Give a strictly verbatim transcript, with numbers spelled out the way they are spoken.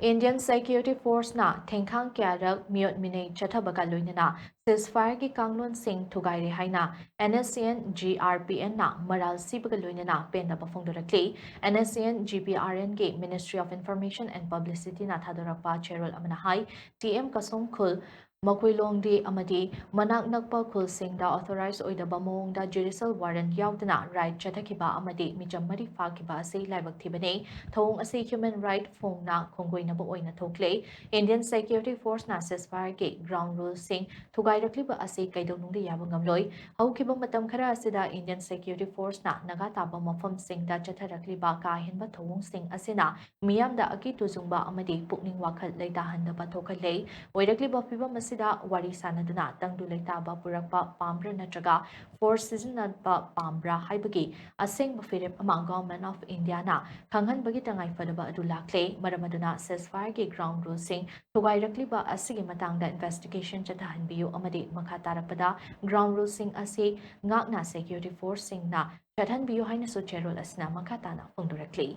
Indian Security Force ꯅ ꯊꯦꯡꯈꯥꯡ ꯀꯌꯥꯔꯛ ꯃꯤꯑꯣꯠ ꯃꯤꯅꯩ ꯆꯠꯊꯕꯒ ꯂꯣꯏꯅꯅ ceasefire ꯒꯤ ꯀꯥꯡꯂꯣꯟꯁꯤꯡ ꯊꯨꯒꯥꯏꯔꯦ ꯍꯥꯏꯅ NSCN GRPN ꯅ ꯃꯔꯥꯜ ꯁꯤꯕꯒ ꯂꯣꯏꯅꯅ ꯄꯦꯟꯗꯕ ꯐꯣꯡꯗꯣꯔꯛꯂꯤ꯫ NSCN GRPN ꯒꯤ Ministry of Information and Publicity ꯅ ꯊꯥꯗꯣꯔꯛꯄ ꯆꯦꯔꯣꯜ ꯑꯃꯅ ꯍꯥꯏ, ꯇꯤ ꯑꯦꯝ ꯀꯁꯣꯝ ꯈꯨꯜ, ꯃꯈꯣꯏꯂꯣꯡꯗꯤ ꯑꯃꯗꯤ ꯃꯅꯥꯛ ꯅꯛꯄ ꯈꯨꯜꯁꯤꯡꯗ authorize ꯑꯣꯏꯗꯕ ꯃꯑꯣꯡꯗ judicial warrant ꯌꯥꯎꯗꯅ raid ꯆꯠꯊꯈꯤꯕ ꯑꯃꯗꯤ ꯃꯤꯆꯝ ꯃꯔꯤ ꯐꯥꯈꯤꯕ ꯑꯁꯤ ꯂꯥꯏꯕꯛ ꯊꯤꯕꯅꯤ꯫ ꯊꯧꯑꯣꯡ ꯑꯁꯤ human right ꯐꯣꯡꯅ ꯈꯣꯡꯒꯣꯏꯅꯕ ꯑꯣꯏꯅ ꯊꯣꯛꯂꯦ꯫ Indian Security Force ꯅ ceasefire ꯒꯤ ground rule ꯁꯤꯡ ꯊꯨꯒꯥꯏꯔꯛꯂꯤꯕ ꯑꯁꯤ ꯀꯩꯗꯧꯅꯨꯡꯗ ꯌꯥꯕ ꯉꯝꯂꯣꯏ꯫ ꯍꯧꯈꯤꯕ ꯃꯇꯝ ꯈꯔ ꯑꯁꯤꯗ Indian Security Force ꯅ ꯅꯥꯒꯥ ꯇꯥꯕ ꯃꯐꯝꯁꯤꯡꯗ ꯆꯠꯊꯔꯛꯂꯤꯕ ꯀꯥ ꯍꯦꯟꯕ ꯊꯧꯑꯣꯡꯁꯤꯡ ꯑꯁꯤꯅ ꯃꯤꯌꯥꯝꯗ ꯑꯀꯤ ꯇꯨꯖꯨꯡꯕ ꯑꯃꯗꯤ ꯄꯨꯛꯅꯤꯡ ꯋꯥꯈꯜ ꯂꯩꯇꯥꯍꯟꯗꯕ ꯊꯣꯛꯍꯜꯂꯦ꯫ ꯑꯣꯏꯔꯛꯂꯤꯕ ꯐꯤꯚꯝ ꯑꯁꯤꯗ ꯋꯥꯔꯤ ꯁꯥꯅꯗꯨꯅ ꯇꯪꯗꯨ ꯂꯩꯇꯥꯕ ꯄꯨꯔꯛꯄ ꯄꯥꯝꯕ꯭ꯔꯥ ꯅꯠꯇ꯭ꯔꯒ force ꯁꯤꯖꯤꯟꯅꯕ ꯄꯥꯝꯕ꯭ꯔꯥ ꯍꯥꯏꯕꯒꯤ ꯑꯁꯦꯡꯕ ꯐꯤꯔꯦꯞ ꯑꯃ Government of India ꯅ ꯈꯪꯍꯟꯕꯒꯤ ꯇꯉꯥꯏ ꯐꯗꯕ ꯑꯗꯨ ꯂꯥꯛꯂꯦ꯫ ꯃꯔꯝ ꯑꯗꯨꯅ ceasefire ꯒꯤ ground rule ꯁꯤꯡ ꯊꯨꯒꯥꯏꯔꯛꯂꯤꯕ ꯑꯁꯤꯒꯤ ꯃꯇꯥꯡꯗ investigation ꯆꯠꯊꯍꯟꯕꯤꯌꯨ ꯑꯃꯗꯤ ꯃꯈꯥ ꯇꯥꯔꯛꯄꯗ ground rule ꯁꯤꯡ ꯑꯁꯤ ꯉꯥꯛꯅ security force ꯁꯤꯡꯅ ꯆꯠꯍꯟꯕꯤꯌꯨ ꯍꯥꯏꯅꯁꯨ ꯆꯦꯔꯣꯜ ꯑꯁꯤꯅ ꯃꯈꯥ ꯇꯥꯅ ꯐꯣꯡꯗꯣꯔꯛꯂꯤ꯫